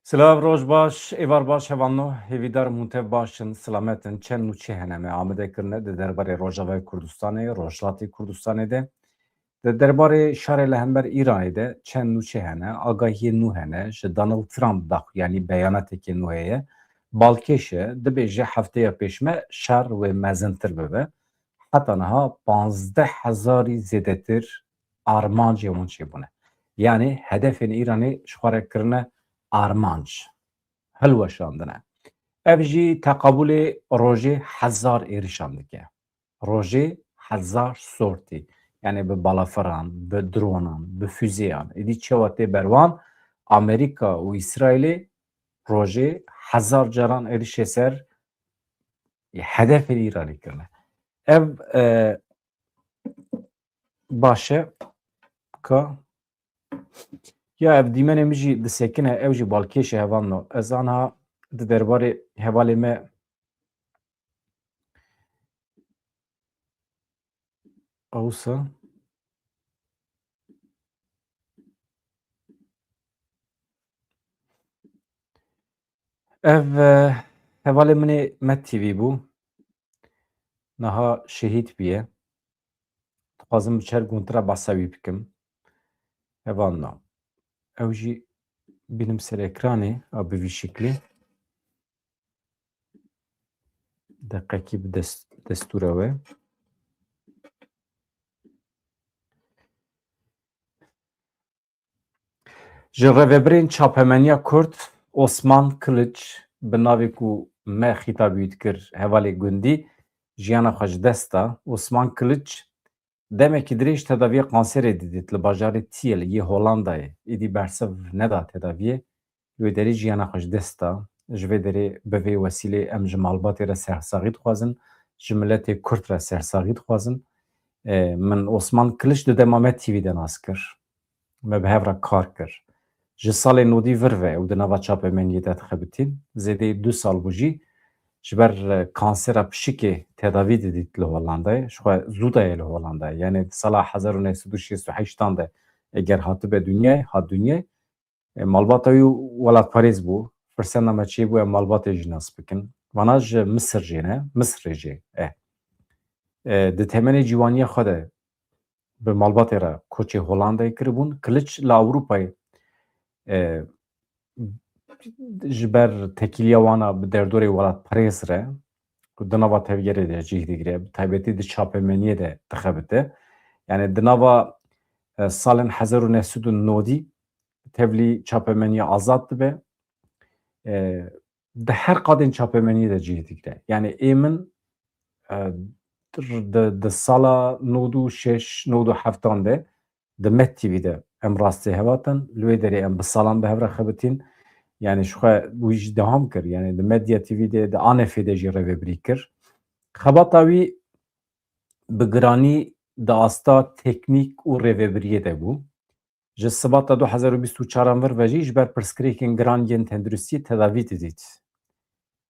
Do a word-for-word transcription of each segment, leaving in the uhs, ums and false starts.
Silav, roj baş, êvar baş, hevalno, hêvîdar im hûn tev baş in, silamet in. Çend nûçe hene me amade kirine di derbarê Rojavayê Kurdistanê, Rojhilatê Kurdistanê de. Di derbarê şerê li hember Îranê de çend nûçe hene, agahiyê nû hene, ji Donald Trump daxuyanî beyanateke nû heye. Balkêş e, dibêje hefteya pêş me şer wê mezintir bibe. Heta niha panzdeh hezarî zêdetir armancê wan çêbûne. Yanî hedefên Îranê ji xwe re kirine armanc, hilweşandine. Ev jî teqabûlê rojê hezar êrişan dike. Rojê hezar sortî. Yanî bi balafiran, bi dronan, bi füzeyan. Êdî çawa tê ber wan? Amerîka û Îsraîlê rojê hezar caran êrişê ser hedefên Îranê kirine. Ev, e, baş e ka ya ev dîmenê min jî disekine, ew jî balkêş e, hevalno. Ez anha di derbarê hevalê me Ewsa ev, e, hevalê min ê Med T V bû. Niha şehîd bûye. Dixwazim bi çer guntra behsa wî bikim. Hevalno. Ew jî bînim ser ekranê, a bi vî şiklî. Deqekî bi dest-, destûra we. Ji rêvebirên çapemeniya Kurd Osman Kiliç, bi navê ku me xîtabî wî dikir hevalê gundî, jiyana xwe ji dest da. Osman Kiliç demekî dirêj tedaviya kanserê didît li bajarê Tiel yê Holandayê. Êdî bersiv neda tedaviyê. Li wê derê jiyana xwe ji dest da. Ji vê derê bi vê wesîlê em ji malbatê re sersaxî dixwazin, ji miletê Kurd re sersaxî dixwazin. E, min Osman Kiliç di dema Med T V de nas kir. Me bi hev re kar kir. Ji salê nodî vir ve ew di nava çapemeniyê de dixebitîn. Zêdeyî du sal bû jî ji ber, e, kansera pişikê tedavî didît li Holandayê. Ji xwe zû daye li Holandayê. Yanî di sala hezar û neh sed û şêst û heştan de eger hatibe dinyayê, hat dinyayê, e, malbata wî welatparêz bû. Firseta me çêbû em malbatê jî nas bikin. Vana ji Misir jê ne, Misirê jê e. E, di temenê ciwaniya xwe de bi malbatê re koçê Holandayê kiribûn. Kiliç li Ewropayê, e, ji ber tekîliya wana bi derdorê welatparêz re, ku di nava tevgerê de cih digire, bi taybetî di çapemeniyê de dixebite. Yanî di nava, e, salên hezar û neh sed û nodî tevlî çapemeniya azad dibe. E, di her qadên çapemeniyê de cih digire. Yanî ê min, e, di, di sala nod û şeş, nod û heftan de di Med T V de em rastî hevatin. Li wê derê em bi salan bi hev re xebitîn. Yanî ji xwe wî jî dewam kir. Yanî di Medya T V de, di Anefê de jî rêvebirî kir. Xebata wî bi giranî di asta teknîk û rêvebiriyê de bû. Ji Sibata du hezar û bîst û çaran vir ve jî ji ber pirsgirêkên giran yên tenduristiyê tedavî didît.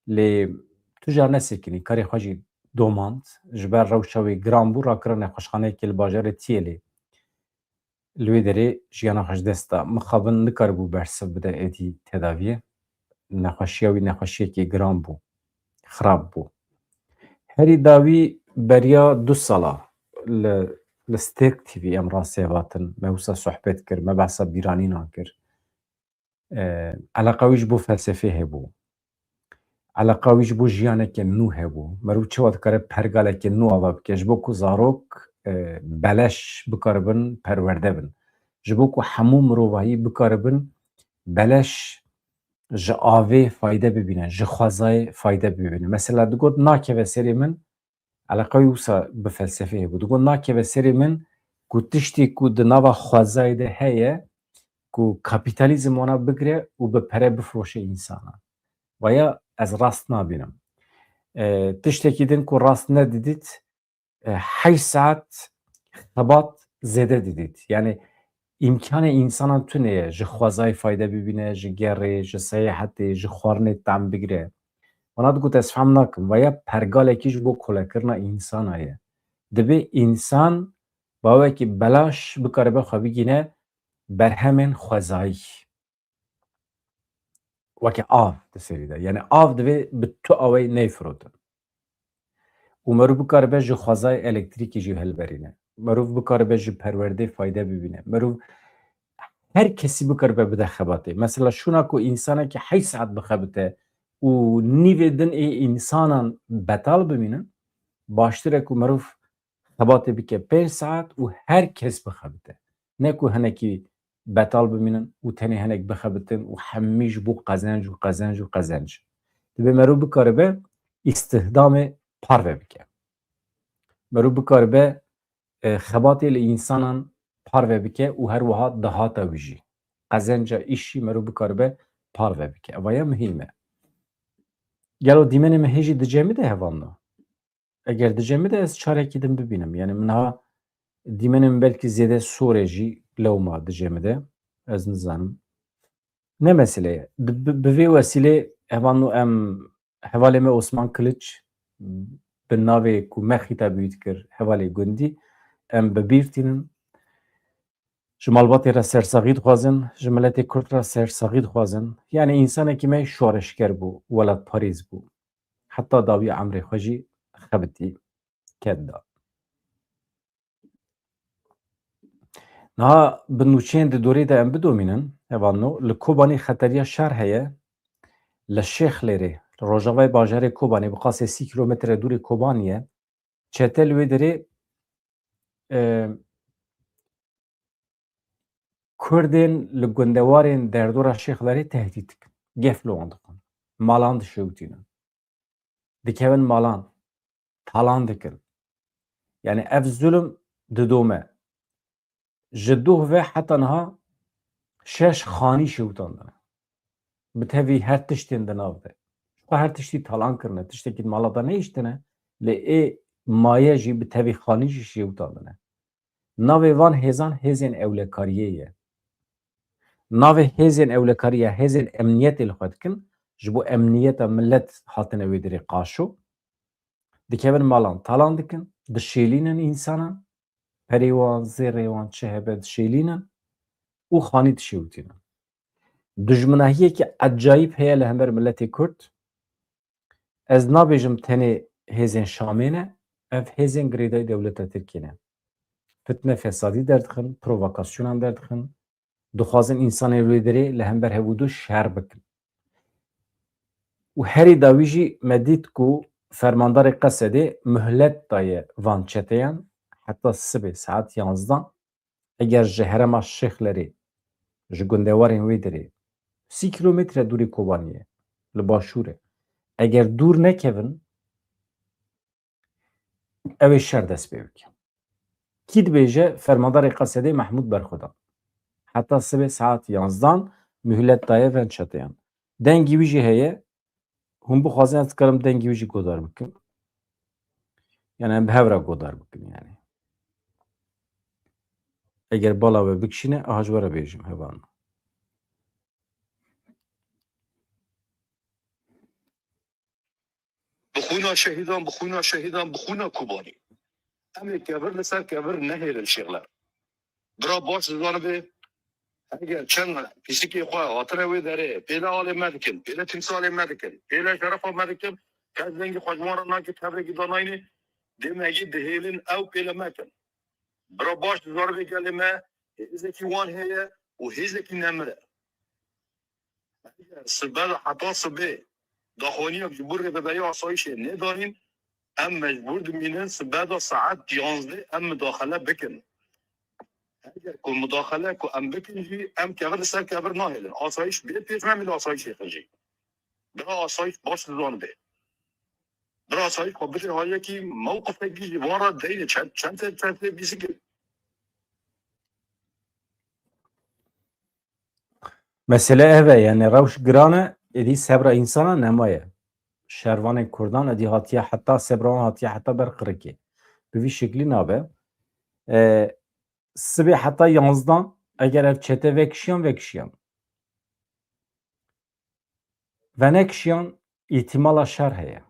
Lê tu car nesekinî, karê xwe jî domand. Ji ber rewşa wê giran bû, rakira nexweşxaneyekê li bajarê Tiyelê. Li wê derê jiyana xwe ji dest da. Mixabin nikaribû bersiv bide êdî tedaviyê. Nexweşiya wî nexweşiyekî giran bû. Xirab bû. Herî dawî beriya du sala li, li Stêrk T V em rastî hevatin. Me wisa sohbet kir, me behsa bîranînan kir. E, eleqa wî ji bo felsefê hebû. Eleqa wî ji bo jiyaneke nû hebû. Meriv çawa dikare pergaleke nû ava bike, ji bo ku zarok, e, beleş bikaribin perwerde bin. Ji bo ku hemû mirovahî bikaribin beleş ji avê fayde bibîne, ji xwezayê fayde bibîne. Mesela digot, nakeve serê min, eleqa wî wisa bi felsefê hebû. Digot, nakeve serê min ku tiştê ku di nava xwezayê de heye, ku kapîtalîzm wana bigire û bi pere bifroşe însanan. Vaya ez rast nabînim. E, tiştekî din ku rast nedidît, e, heşt saet xebat zêde didît. Yanî îmkanê însanan tune ye ji xwezayê fayde bibîne, ji gerê, ji seyahetê, ji xwarinê tam bigire. Wana digot, ez fehm nakim. Vaya pergalekî ji bo kolekirina însana ye. Divê însan bawekî belaş bikaribe xwe bigîne berhemên xwezayî. weke av di serî de. Yani av divê bi tu awey neyfirotin. Û merûv bikaribe ji xwezayê elektrîkê jî hilberîne. Merûv bikaribe ji perwerdê fayde bibîne. Merûv her kesî bikaribe bide xebatê. Mesela şûna ku însanekî heşt saet bixebite û nîvê din ê însanan betal bimînin, baştir e ku merûv xebatê bike pênc saet û her kes bixebite. Ne ku hinekî betal bimînin û tenê hinek bixebitin û hemî ji bo qezenc û qezenc û qezenc. Divê merûv bikaribe îstihdamê parve bike. Merûv bikaribe, e, xebatê li însanan parve bike û her wiha dahata wî jî. Qezenca îş jî merûv bikaribe parve bike. Eva ya muhîm e. Gelo dîmenê me hê jî dicemide hevalno? Eger dicemide ez çarekî din bibînim. Yani min ha dîmenê min belkî zêde sor e jî lewma dicemide. Ez nizanim. Ne mesele ye. Di, bi, bi vê wesîlê hevalno em hevalê me Osman Kiliç bi navê ku me xîtabî wî dikir hevalê gundî em bi bîr tînin. Ji malbatê re sersaxî dixwazin, ji miletê Kurd re sersaxî dixwazin. Yani însanekî me şoreşger bû, welatparêz bû. Heta dawî emrê xwe jî xebitî, ket da. Niha bi nûçeyên di dorê de em bidomînin, hevalno, li Kobanê xeteriya şer heye, li Şêxlêrê, li rojavayê bajarê Kobanê, bi qasê sî kîlometre dûrê Kobanê ye. Çete li wê derê, e, Kurdên li gundewarên derdora Şêxlêrê tehdît dikin. Gef li wan dixwin. Malan dişewitînin. Dikevin malan. Talan dikin. Yani ev zulm didome. Ji doh ve heta niha şeş xanî şewitandine. Bi tevî her tiştên di nav de. Ji xwe her tiştî talan kirine, tiştekî di mala de nehiştine, lê ê maye jî bi tevî xanî jî şewitandine. Navê van hêzan hêzên ewlekariyê ye. Navê hêzên ewlekariya hêzên emniyetê li xwe dikin, ji bo emniyeta millet hatine wê dirê qaşo. Dikevin malan talan dikin, dişêlînin însanan, perê wan, zêrê wan çi hebe dişêlînin û xanî dişewitînin. Dijminahiyekî ecayîb heye li hember miletê Kurd. Ez nabêjim tenê hêzên Şamê ne, ev hêzên girêdayî dewleta Tirkiyê ne. Fitne fesadî derdixin, provokasyonan derdixin, dixwazin însanên wê derê li hember hev û du şer bikin. Û herî dawî jî me dît ku fermandarê Qesedê muhlet daye van çeteyan heta sibê saet yanzdan, eger ji herêma Şêxlerê, ji gundewarên wê derê, sî kîlometre dûrê Kobaniyê, li başûr e, eger dûr nekevin, ew ê şer dest pê bike. Kî dibêje? Fermandarê Qesedê Mehmûd Berxwedan. Heta sibê saet yanzdan muhlet daye van çeteyan. Dengî wî jî heye. Hûn bixwazin ez dikarim dengî wî jî godar bikim. Yani em bi hev re godar bikin yani. Eger bala we bikişîne, aha ji we re bêjim hevalno. Bi xwîna şehîdan, bi xwîna şehîdan, bi xwîna Kobanî. Em ê kevir li ser kevir nehêlin Şêxler. Bira baş dizanibe, eger çend pisîkê xwe hatine wê derê, pêle alê me dikin, pêle timsalê me dikin, pêle şerefa me dikin, kes dengê xwe ji wan re nake, tevrêkî danayînê, dê me yê dihêlin ew pêle me kin. Bira baş dizanibe gelê me, hêzekî wan heye û hêzekî nemir e. Eger sibe de heta sibê daxwaniyak ji bo rêveberiya asayîşê nedanîn, em mecbûr dimînin sibe de saet yanzdeh em mudaxele bikin. Eger ku mudaxele ku em bikin jî, em kevir li ser kevir nahêlin. Asayîş bê pêş me, em ê li asayîşê xin jî. Bira asayîş baş dizanibe. Bira asayîş xwe bidê hayekî mewqifekî ji wan re deyne çend, çend, çend, çend, bîsikê. Mesele ev e, yani rewş giran e, êdî sebra însana nemaye. Şervanên Kurdan êdî hatiye heta sebra wan hatiye heta ber qirikê. Bi vî şeklî nabe. E, sibê heta yanzdan eger ev çete vekişiyan, vekişiyan. Venekişiyan îtîmala şer heye.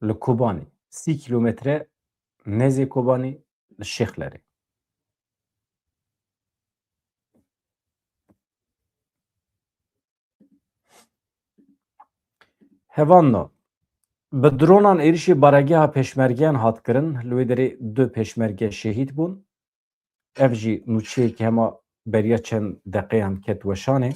Li Kobanî, sî kîlometre nêzê Kobanî li Şêxlerê. Hevalno, bi dronan êrişê baregeha pêşmergeyan hat kirin, li wê derê du pêşmerge şehîd bûn. Ev jî nûçeyekî hema beriya çend deqeyan ket weşanê.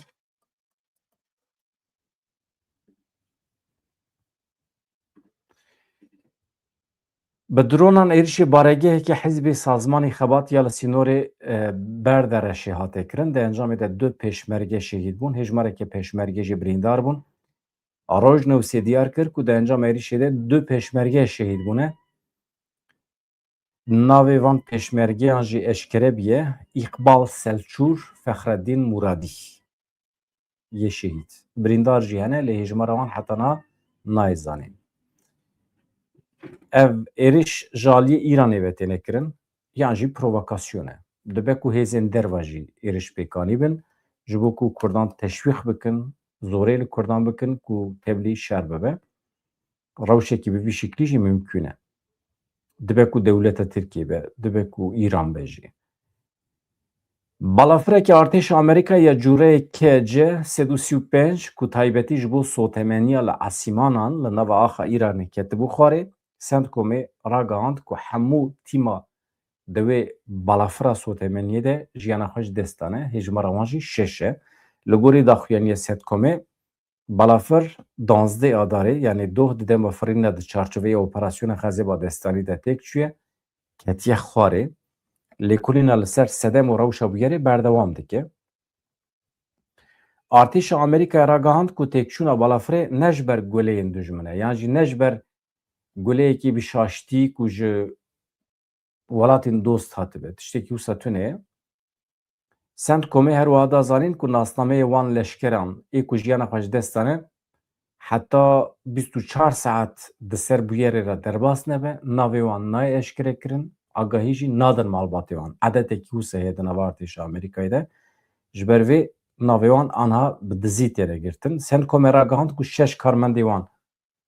Bi dronan êrişê baregeheke hizbê Sazmanî Xebat ya li sînorê, e, Berdereşê hate kirin. Di encamê de du pêşmerge şehîd bûn, hêjmareke pêşmerge jî birîndar bûn. Roj Newsê diyar kir ku di encama êrişê de du pêşmerge şehîd bûne. Navê van pêşmergeyan jî eşkere bûye, Îqbal Selçûr, Fexreddîn Muradî yê şehîd. Birîndar jî hene, lê hêjmara wan heta niha nayê zanîn. Ev êriş ji aliyê Îranê ve têne kirin, yan jî provokasyon e. Dibe ku hêzên derve jî êriş pêk anîbin, ji bo ku Kurdan teşwîq bikin, zorê li Kurdan bikin ku tevlî şer bibe. Rewşekî bi vî şiklî jî mimkûn e. Dibe ku dewleta Tirkiyê be, dibe ku Îran be jî. Balafireke artêşa Amerîka ya cûreyê K C sed û sî û pênc ku taybetî ji bo sotemeniya li esîmanan li nava axa Îranê ketibû xwarê, CENTCOMê ragihand ku hemû tîma di wê balafira sotemeniyê de jiyana xwe ji dest dane, hêjmara wan jî şeş e. Li gorî daxuyaniya CENTCOMê, balafir duwazdeh Adarê, yanî doh di dema firîna di çarçoveya Operasyona Xezêba Destanî de têk çûye, ketiye xwarê. Lêkolîna li ser sedem û rewşa bûyerê berdewam dike. Artêşa Amerîkayê ragihand ku têkçûna balafirê ne ji ber guleyên dijmin e, yan jî ne ji ber guleyekî bi şaştî ku ji welatên dost hatibe. Tiştekî wisa tune ye. CENTCOMê her wiha da zanîn ku nasnameyê wan leşkeran ê ku jiyana xwe ji dest dane, heta bîst û çar saet di ser bûyerê re derbas nebe, navê wan nayê eşkere kirin, agahî jî nadin malbatê wan. Edetekî wisa heye di nava artêşa Amerîkayê de. Ji ber vê navê wan anha bi dizî têne girtin. CENTCOMê ragihand ku şeş karmendê wan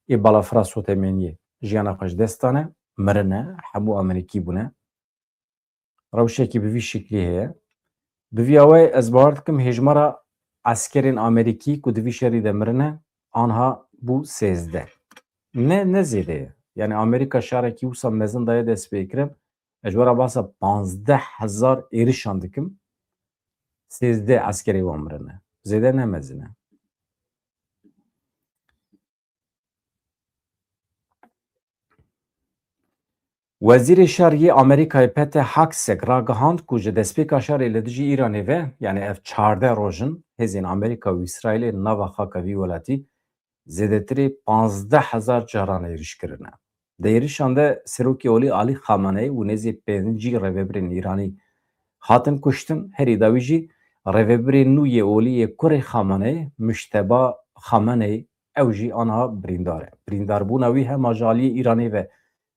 ê balafira sotemeniyê jiyana xwe ji dest dane, mirine, hemû Amerîkî bûne. Rewşekî bi vî şiklî heye. Bi vî awayê ez bawer dikim hêjmara eskerên Amerîkî ku di vî şerî de mirine, anha bû sêzdeh. Ne, ne zêde ye. Yanî Amerîka şarekî wisa mezin daye destpêkirin. Ez ji we re behsa panzdeh hezar êrişan dikim. Sêzdeh eskerê wan mirine. Zêde ne mezin e. Wezîrê Şer yê Amerîkayê Pete Hegseth ragihand ku ji destpêka şerê li dijî Îranê ve, yanî ev çardeh roj in, hêzên Amerîka û Îsraîlê nava xaka vî welatî zêdetirî panzdeh hezar caran êriş kirine. Di êrişan de Serokê Olî Alî Xameneî û nêzî pêncî rêvebirên Îranî hatin kuştin, herî dawî jî rêvebirê nû yê olî yê kurê Xameneî, Mujteba Xameneî, ew jî anha birîndar e. Birîndarbûna wî hema ji aliyê Îranê ve,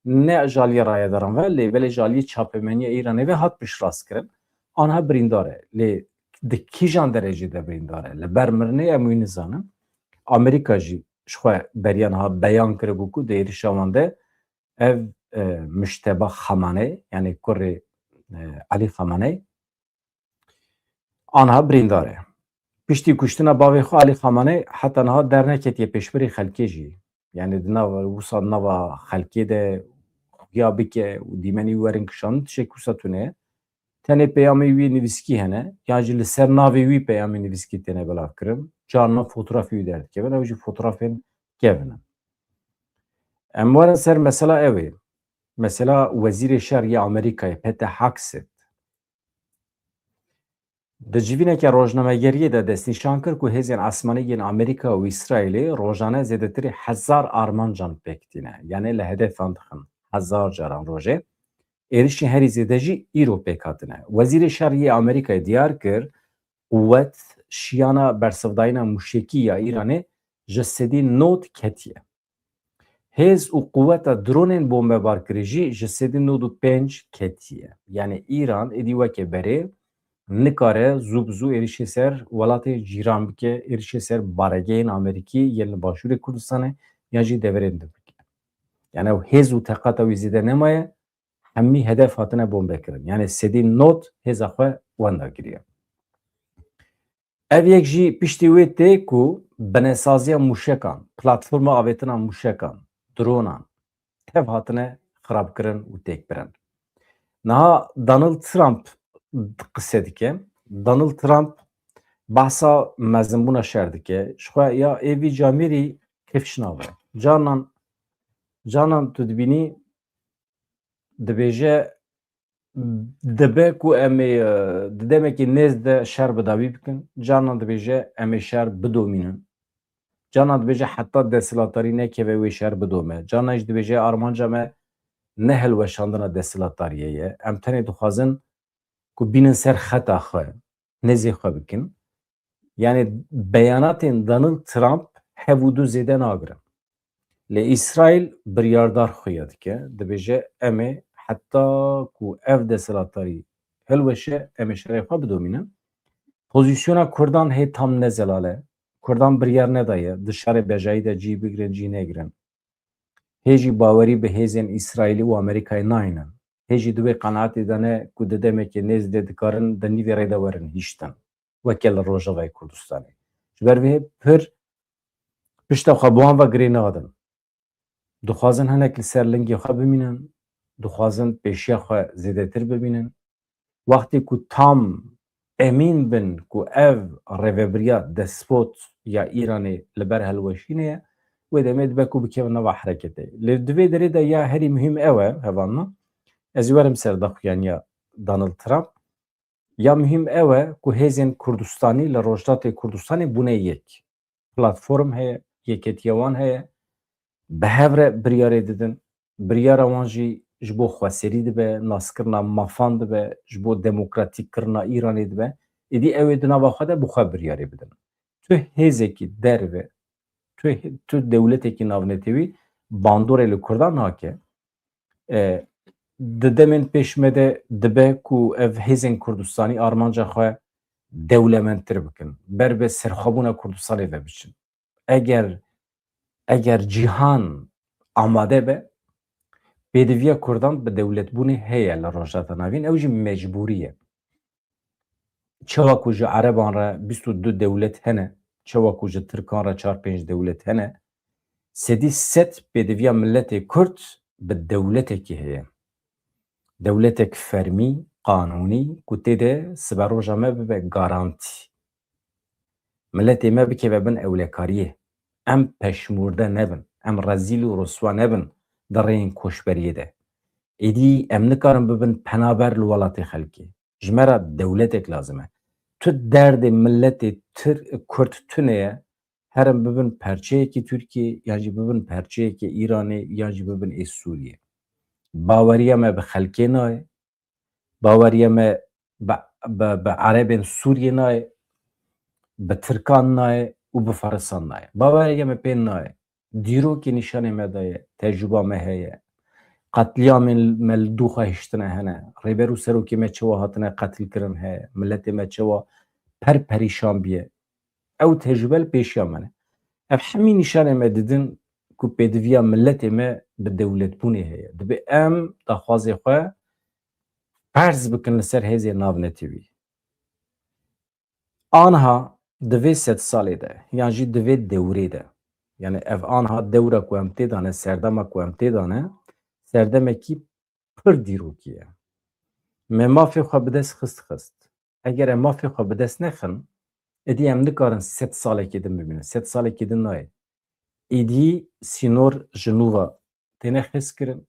ne ji aliyê rayedaran ve, lê belê ji aliyê çapemeniya Îranê ve hat piştrast kirin. Anha birîndar e. Lê di kîjan derecê de birîndar e? Li ber mirinê em wî nizanin. Amerîka jî ji xwe beriya niha beyan kiribû ku di êrişa wan de ev, e, Mujteba Xameneî, yanî kurê, e, Elî Xameneî, anha birîndar e. Piştî kuştina bavê xwe Elî Xameneî heta niha derneketiye pêşberî xelkê jî. Yanî di nav, wisa nava xelkê de xuya bike û dîmenî wî werin kişandin, tiştek wisa tune ye. Tenê peyamê wî nivîskî hene, yan jî li ser navê wî peyamê nivîskî têne belavkirin. Carna fotografê wî derdikevin, ew jî fotografên kevin in. Em werin ser mesela ew ê. Mesela Wezîrê Şer yê Amerîkayê Pete Hegseth di civîneke rojnamegeriyê de destnîşan kir ku hêzên esmanî yên Amerîka û Îsraîlê rojane zêdetirî hezar armancan pêk tîne. Yanî li hedefan dixin hezar caran rojê. Êrişên herî zêde jî îro pêk hatine. Wezîrê Şer yê Amerîkayê diyar kir, quwet şiyana bersivdayîna mûşekî ya Îranê ji sedî nod ketiye. Hêz û quweta dronên bombebarkirî jî ji sedî nod û pênc ketiye. Yanî Îran êdî weke berê nikare zû bi zû êrişê ser welatê cîran bike, êrişê ser baregehên Amerîkî yên li Başûrê Kurdistanê yan jî deverên din bike. Yanî ew hêz û teqata wî zêde nemaye, hemî hedef hatine bombekirin. Yanî sedî nod hêza xwe wenda kiriye. Ev yek jî piştî wê tê ku binesaziya mûşekan, platforma avêtina mûşekan, dronan, tev hatine xirabkirin û têkbirin. Niha Donald Trump qise dike. Donald Trump behsa mezinbûna şer dike. Ji xwe ya ê vî camêrî kifş nabe. Carnan, carnan tu dibînî dibêje, dibe ku em ê, e, di demekî nêz de şer bi dawî bikin. Carnan dibêje em ê şer bidomînin. Carnan dibêje heta desthilatdarî nekeve wê şer bidome. Carnan jî dibêje armanca me ne hilweşandina desthilatdariyê ye. Em tenê dixwazin ku bînin ser xeta xwe, nêzê xwe bikin. Yani beyanatên Donald Trump hev û du zêde nagirin. Lê Îsraîl biryardar xuya dike, dibêje em ê heta ku ev desthilatdarî hilweşe, em ê şerê xwe bidomînin. Pozîsyona Kurdan hê tam ne zelal e. Kurdan biryar nedaye di şerê bejayî de cî bigirin, cî negirin. Hê jî bawerî bi hêzên Îsraîlî û Amerîkayê naynin. Hê jî di wê qenaetê de ne ku di demekê nêz de dikarin di nîvê rê de werin hiştin, weke li Rojavayê Kurdistanê. Ji ber vê pir pişta xwe bi wan ve girê nadin. Dixwazin hinek li ser lingê xwe bimînin, dixwazin pêşiya xwe zêdetir bibînin. Wextê ku tam emîn bin ku ev rêvebiriya despot ya Îranê li ber hilweşînê ye, wê demê dibe ku bikevin nava hereketê. Lê di vê derê de ya herî muhîm ew e, hevalno, ez ê werim ser daxuyaniya Donald Trump. Ya muhîm ew e ku hêzên Kurdistanî li Rojhilatê Kurdistanê bûne yek. Platform heye, yeketiya wan heye, bi hev re biryarê didin. Biryara wan jî ji bo xweserî dibe, naskirina mafan dibe, ji bo demokratîkkirina Îranê dibe. Êdî ew ê di nava xwe de bi xwe biryarê bidin. Tu hêzekî derve, tu, tu dewletekî navnetewî bandorê li Kurdan nake. E, di demên pêş me de dibe ku ev hêzên Kurdistanî armanca xwe dewlemendtir bikin, ber bi serxwebûna Kurdistanê ve biçin. Eger, eger cîhan amade be, pêdiviya Kurdan bi dewletbûnê heye li Rojhilata Navîn, ew jî mecbûrî ye. Çawa ku ji Ereban re bîst û du dewlet hene, çawa ku ji Tirkan re çar pênc dewlet hene, sedî sed pêdiviya miletê Kurd bi dewletekî heye. Dewletek fermî, qanûnî ku tê de siberoja me bibe garantî. Miletê me bikeve bin ewlekariyê. Em peşmûrde nebin, em rezîl û riswa nebin di rêyên koçberiyê de. Êdî em nikarin bibin penaber li welatê xelkê. Ji me re dewletek lazim e. Tu derdê miletê Tir-, Kurd tune ye, herin bibin perçeyekî Tirkiyê, yan jî bibin perçeyekî Îranê, yan jî bibin ê Sûriyê. Baweriya me bi xelkê nayê. Baweriya me bi, bi, bi Erebên Sûriyê nayê, bi Tirkan nayê û bi Farisan nayê. Baweriya me pê nayê. Dîrokê nîşanê me daye, tecrûba me heye. Qetlîamên me li dû xwe hiştine hene. Rêber û serokê me çawa hatine qetilkirin heye. Miletê me çawa per perîşan biye. Ew tecrûbe li pêşiya me ne. Ev hemî nîşanê me didin ku pêdiviya miletê me bi dewletbûnê heye. Dibê em daxwazê xwe ferz bikin li ser hêzên navnetewî. Anha di vê sedsalê de, yan jî di vê dewrê de, yani ev anha dewra ku em tê de ne, serdema ku em tê de ne, serdemekî pir dîrokî ye. Me mafê xwe bi dest xist, xist. Eger em mafê xwe bi dest nexin, êdî em nikarin sed salekî din bimînin. Sed salekî din nayê. Êdî sînor ji nû ve têne xêzkirin.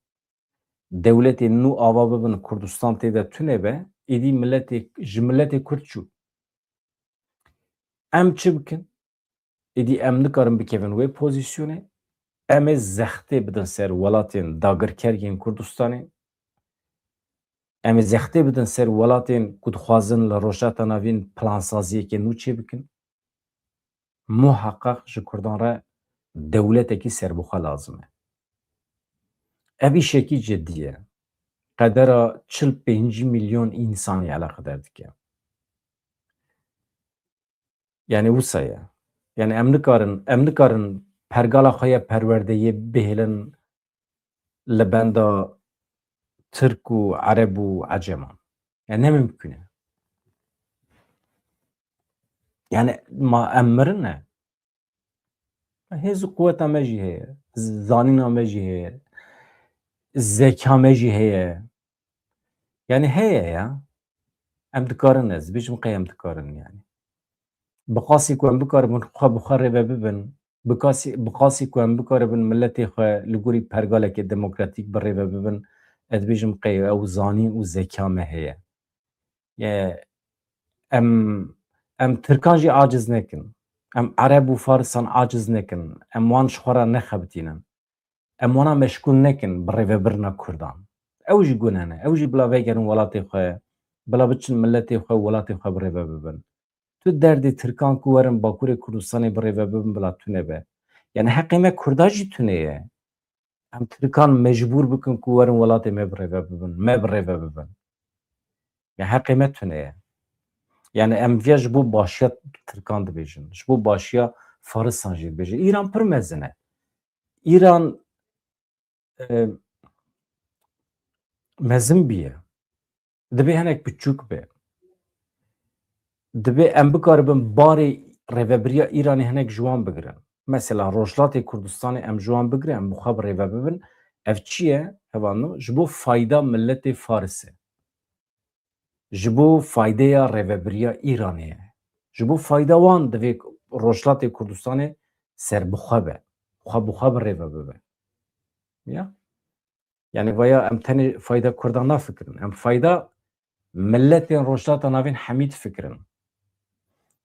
Dewletên nû ava bibin, Kurdistan tê de tune be, êdî miletê, ji miletê Kurd çû. Em çi bikin? Êdî em nikarin bikevin wê pozîsyonê. Em ê zextê bidin ser welatên dagirker yên Kurdistanê. Em ê zextê bidin ser welatên ku dixwazin li Rojhilata Navîn plansaziyeke nû çêbikin. Muheqeq ji Kurdan re dewletekî serbixwe lazim e. Ev îşekî cidî ye. Qedera çil pêncî milyon însanî eleqedar dike. Yani wisa ye. Yani em nikarin, em nikarin pergala xwe ya perwerdeyê bihêlin li benda Tirk û Ereb û Eceman. Yani ne mimkun e. Yani ma em mirin ne? Hêz û quweta me jî heye. Zanîna me jî heye. Zeka me jî heye. Yani heye ya. Em dikarin, ez dibêjim qey em dikarin yani. Bi qasî ku em bikaribin xwe bi xwe rêve bibin, bi kasî, bi qasî ku em bikaribin miletê xwe li gorî pergalekê demokratîk bi rêve bibin, ez dibêjim qey ew zanîn û zeka me heye. Ye, em, em Tirkan jî aciz nekin. Em Ereb û Farisan aciz nekin. Em wan ji xwe re nexebitînin. Em wana meşgûl nekin bi rêvebirina Kurdan. Ew jî gune ne. Ew jî bila vegerin welatê xwe, bila biçin miletê xwe û welatê xwe bi rêve bibin. Tu derdê Tirkan ku werin Bakurê Kurdistanê bi rêve bibin bila tune be. Yani heqê me Kurda jî tune ye. Em Tirkan mecbûr bikin ku werin welatê me bi rêve bibin, me bi rêve bibin. Ya heqê me tune ye. Yani em viya ji bo başiya Tirkan dibêjin, ji bo başiya Farisan jî dibêjin. Îran pir mezin e. Îran, e, mezin bûye. Divê hinek biçûk be. Divê em bikaribin barê rêvebiriya Îranê hinek ji wan bigirin. Mesela Rojhilatê Kurdistanê em ji wan bigirin, em bi xwe bi rêve bibin. Ev çi ye? Hevalno, ji bo fayda miletê Faris e. Ji bo faydeya rêvebiriya Îranê ye. Ji bo fayda wan divê Rojhilatê Kurdistanê serbixwe be. Xwe bi xwe bi rêve bibe. Ya? Yani vaya em tenê fayda Kurdan nafikirin. Em fayda miletên Rojhilata Navîn hemî difikirin.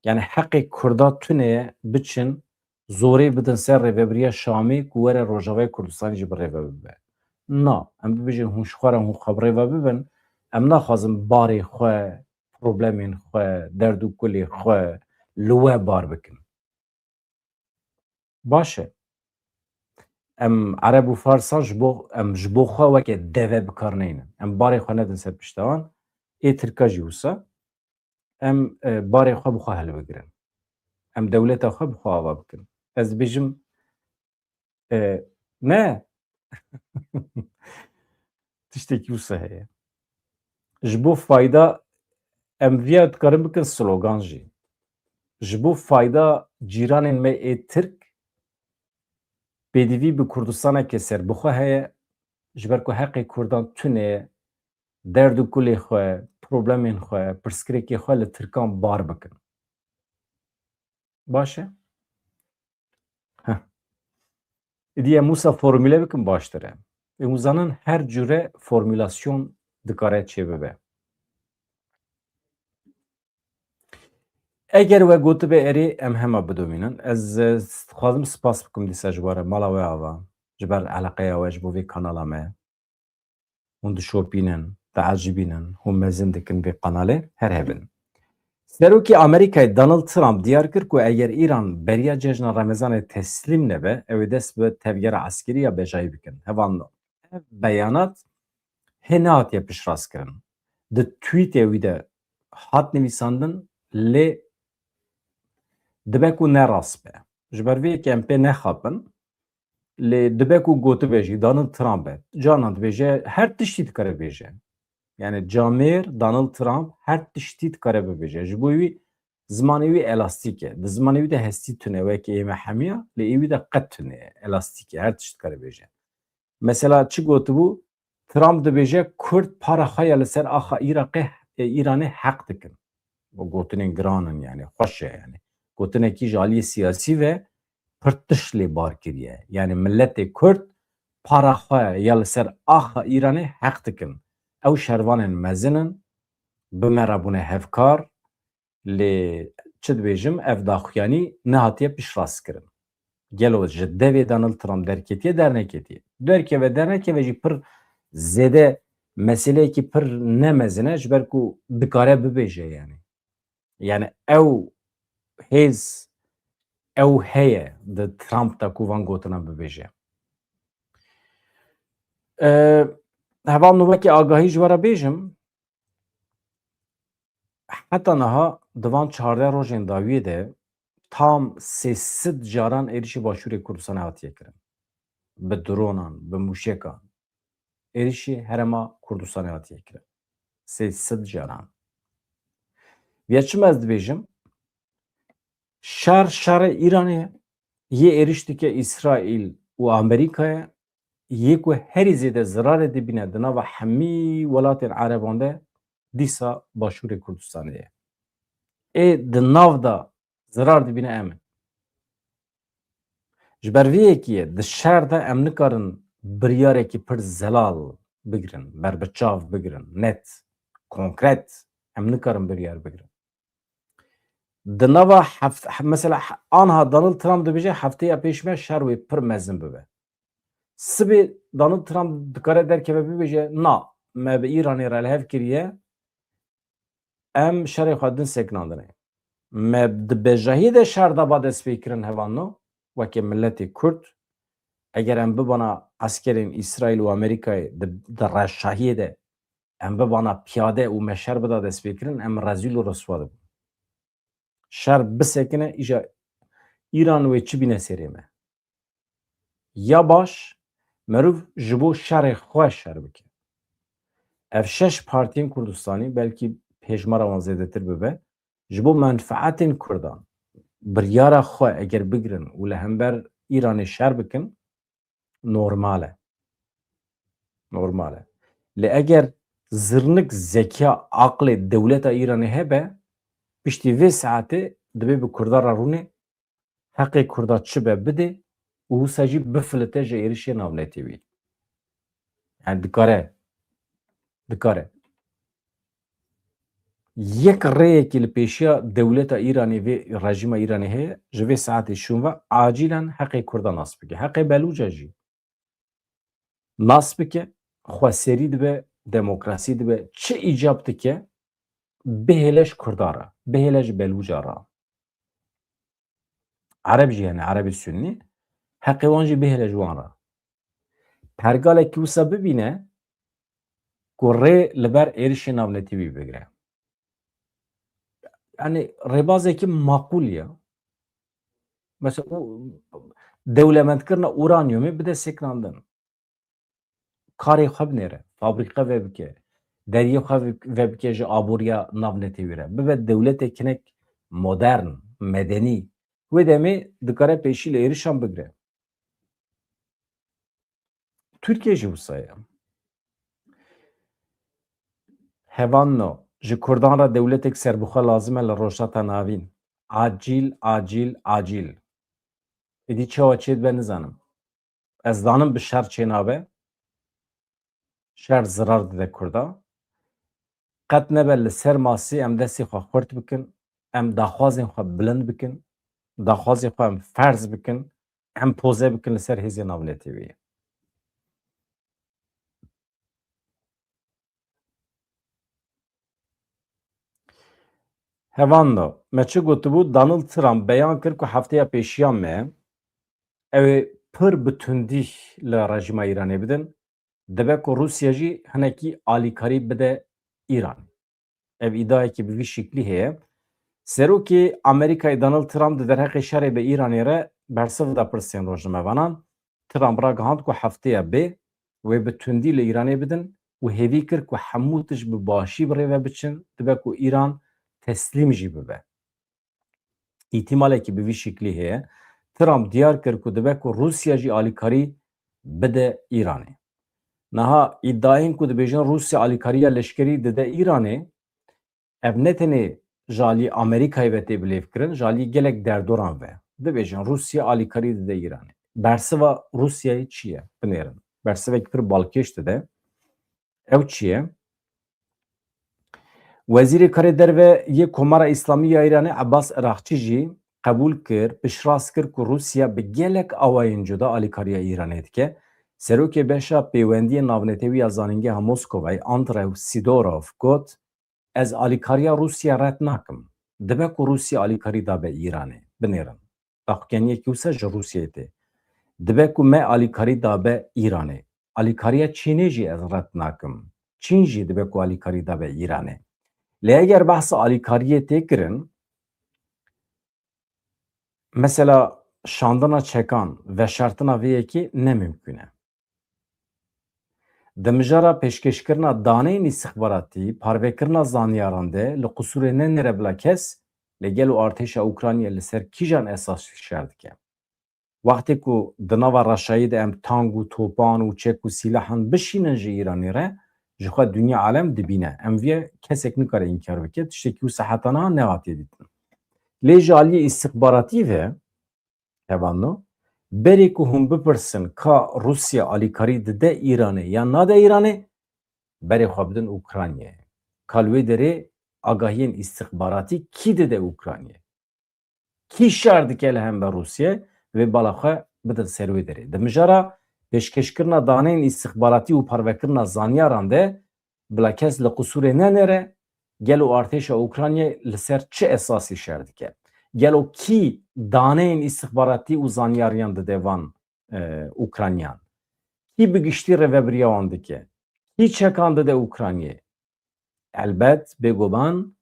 Yani heqê Kurda tune ye biçin zorê bidin ser rêvebiriya Şamê ku were Rojavayê Kurdistanê jî bi rêve bibe. Na, em bibêjin hûn ji xwe re hûn xwe bi rêve bibin. Em naxwazin barê xwe, problemên xwe, derd û kulê xwe li we bar bikin. Baş e. Em Ereb û Farsan ji bo, em ji bo xwe weke deve bi kar neynin. Em barê xwe nedin ser pişta wan. Ê Tirka jî wisa. Em, e, barê xwe bi xwe hilbigirin. Em dewleta xwe bi xwe ava bikin. Ez dibêjim, e, ne. Tiştekî wisa heye. Ji bo fayda em viya dikarin bikin slogan jî. Ji bo fayda cîranên me ê Tirk pêdivî bi Kurdistaneke serbixwe heye, ji ber ku heqê Kurdan tune ye, derd û kulê xwe, problemên xwe, pirsgirêkê xwe li Tirkan bar bikin. Baş e? Heh. Îdî em wisa formûle bikin baştir e. Ê hûn zanin her cure formûlasyon dikare çêbibe. Eger we gotibe erê, em hema bidomînin. Ez, e, dixwazim spas bikim dîsa ji we re, mala we ava, ji ber eleqeya we ji bo vê kanala me. Hûn dişopînin, diecibînin, hûn mezin dikin vê kanalê, her hebin. Serokê Amerîkayê Donald Trump diyar kir ku eger Îran beriya cejna Remezanê teslîm nebe, ew ê dest bi tevgera eskerî ya bejayî bikin. Hevalno, ev beyanat hê nehatiye piştrast kirin. Di tweetê wî de hat nivîsandin, lê dibe ku ne rast be. Ji ber vê yekê em pê nexapin, lê dibe ku gotibe jî Donald Trump e. Carnan dibêje, her tiştî dikare bêje. Yani camêr Donald Trump her tiştî dikare bibêje. Ji bo wî zimanê wî elastîk e. Di zimanê wî de hestî tune weke ê me hemiya, lê ê wî de qet tune ye. Elastîk e. Her tişt dikare bêje. Mesela çi gotibû? Trump dibêje Kurd para xwe ya li ser axa Iraqê, e, Îranê heq dikin. O gotinên giran in yani, xweş e yani. Gotinekî ji aliyê siyasî ve pir tişt lê bar kiriye. Yani miletê Kurd para xwe ya li ser axa Îranê heq dikin. Ew şervanên mezin in, bi me re bûne hevkar, lê çi dibêjim, ev daxuyanî nehatiye piştrast kirin. Gelo ji devê Donald Trump derketiye, derneketiye. Derkeve, dernekeve jî pir zêde meseleyekî pir ne mezin e, ji ber ku dikare bibêje yani. Yani ew hêz, ew heye di Trump de ku van gotina bibêje. E, heval nû wekî agahî ji we re bêjim, heta niha di van çardeh rojên dawiyê de tam sê sed caran êrişî Başûrê Kurdistanê hatiye kirin. Bi dronan, bi mûşekan. Êrişî Herêma Kurdistanê hatiye kirin. Sê sed caran. Viya çima ez dibêjim? Şer, şerê Îranê ye, yê êriş dike Îsraîl û Amerîkayê, yê ku herî zêde zirarê dibîne di nava hemî welatên Ereban de, dîsa Başûrê Kurdistanê ye. Ê di nav de zirar dibîne em in. Ji ber vê yekê ye, di şer de em nikarin biryarekî pir zelal bigirin, berbiçav bigirin, net, konkret, em nikarin biryar bigirin. Di nava heft-, he-, mesela he-, anha Donald Trump dibêje, hefteya pêş me şer wê pir mezin bibe. Sibê Donald Trump dikare derkeve bibêje, na, me bi Îranê re li hev kiriye, em şerê xwe din sekinandine. Me di bejahiyê de şer de ba destpêkirin hevalno, weke miletê Kurd, eger em bibana eskerên Îsraîl û Amerîkayê di, di reşahiyê de em bibana piyade û me şer bida destpêkirin, em rezîl û riswa dibin. Şer bisekine, îja Îran wê çi bîne serê me? Ya baş, meriv ji bo şerê xwe şer bike. Ev şeş partiyên Kurdistanî, belkî hejmara wan zêdetir bibe, ji bo menfaetên Kurdan, biryara xwe eger bigirin û li hember Îranê şer bikin, normal e. Normal e. Lê eger zirnik zekiya aqlê dewleta Îranê hebe, piştî vê saetê divê bi Kurda re rûnê, heqê Kurda çi be bidê û wisa jî bifilite ji êrişê navnetewî. Yani dikare, dikare. Yek rêyekî li pêşiya dewleta Îranê vê rejîma Îranê heye, ji vê saetê şûn ve acilen heqê Kurda nas bike. Heqê Belûca jî nas bike, xweserî dibe, demokrasî dibe, çi îcab dike, bihêle ji Kurda re, bihêle ji Belûca re. Ereb jî hene, Erebê Sunnî, heqê wan jî bihêle ji wan re. Pergalekî wisa bibîne ku rê li ber êrişê navnetewî bigire. Yani rêbazekî maqûl ye. Mesela û dewlemendkirina uranyumê bide sekinandin. Karê xwe binêre, fabrîke vebike, deriyê xwe ve-, vebike ji aboriya navnetewî re. Bibe dewletek hinek modern, medenî. Wê demê dikare pêşî li êrişan bigire. Tirkiye jî wisa ye. Hevalno, ji Kurdan re dewletek serbixwe lazim e li Rojhilata Navîn. Acîl, acîl, acîl. Êdî çawa çêdibe nizanim. Ez zanim bi şer çênabe. Şer zirar dide Kurda. Qet nebe li ser masê em destê xwe xurt bikin, em daxwazên xwe bilind bikin, daxwazên xwe em ferz bikin, em poze bikin li ser hêzên navnetewî. Hevalno, me çi gotibû, Donald Trump beyan kir ku hefteya pêşiya me ew ê pir bi tundî li rejîma Îranê bidin, dibe ku Rûsya jî hinekî alîkarî bide Îran. Ev îdiayekî bi vî şiklî heye. Serokê Amerîkayê Donald Trump di derheqê şerê bi Îranê re bersiv da pirsên rojnamevanan. Trump ragihand ku hefteya bê wê bi tundî li Îranê bidin û hêvî kir ku hemû tişt bi başî bi rê ve biçin, dibe ku Îran teslîm jî bibe. Îhtimalekî bi vî şiklî heye. Trump diyar kir ku dibe ku Rûsya jî alîkarî bide Îranê. Niha îdiayên ku dibêjin Rûsya alîkariya leşkerî dide Îranê, ev ne tenê ji alî Amerîkayê ve tê bilêvkirin, ji alî gelek derdoran ve. Dibêjin Rûsya alîkarî dide Îranê. Bersiva Rûsyayê çi ye? Binêrin. Bersivek pir balkêş dide. Ew çi ye? Wezîrê Karê Derve yê Komara Îslamî ya Îranê Ebbas Iraqçî jî qebûl kir, piştrast kir ku Rûsya bi gelek awayên cuda alîkariya Îranê dike. Serokê Beşa Pêwendiyên Navnetewî ya Zanîngeha Moskovayê Andrew Sidorov got, Ez alîkariya Rûsya red nakim. Dibe ku Rûsya alîkarî dabe Îranê. Binêrin. Daxuyaniyekî wisa ji Rûsyayê tê. Dibe ku me alîkarî dabe Îranê. Alîkariya Çînê jî ez red nakim. Çîn jî dibe ku alîkarî dabe Îranê. Lê eger behsa alîkariyê tê kirin, mesela şandina çekan, veşartina vê yekê ne mimkûn e. Di mijara pêşkêşkirina daneyên îstixbaratî, parvekirina zanyaran de li qusûrê nenêre bila kes, Lê gelo artêşa Ukraynayê li ser kîjan esasî şer dike? Wextê ku di nava reşayî de em tank û topan û çek û sîlahan bişînin ji Îranê re, ji xwe dinya alem dibîne. Em vê kesek nikare înkar bike, tiştekî wisa heta niha nehatiye dîtin. Lê ji aliyê îstixbaratî ve, hevalno, berê ku hûn bipirsin ka Rûsya alîkarî dide Îranê yan nade Îranê, berê xwe bidin Ukraynayê. Ka li wê derê agahiyên îstixbaratî kî dide Ukraynayê? Kî şer dike li hember Rûsiyê, divê bala xwe bidin ser wê derê. Di mijara pêşkêşkirina daneyên îstixbaratî û parvekirina zanyaran de bila kes li qisûrê nenêre, gelo artêşa Ukraynayê li ser çi esasî şer dike? Gelo kî daneyên îstixbaratî û zanyariyan dide van, e, Ukraynayan? Kî bi giştî rêvebiriya wan dike? Kî çekan dide Ukraynayê? Elbet, bêguman,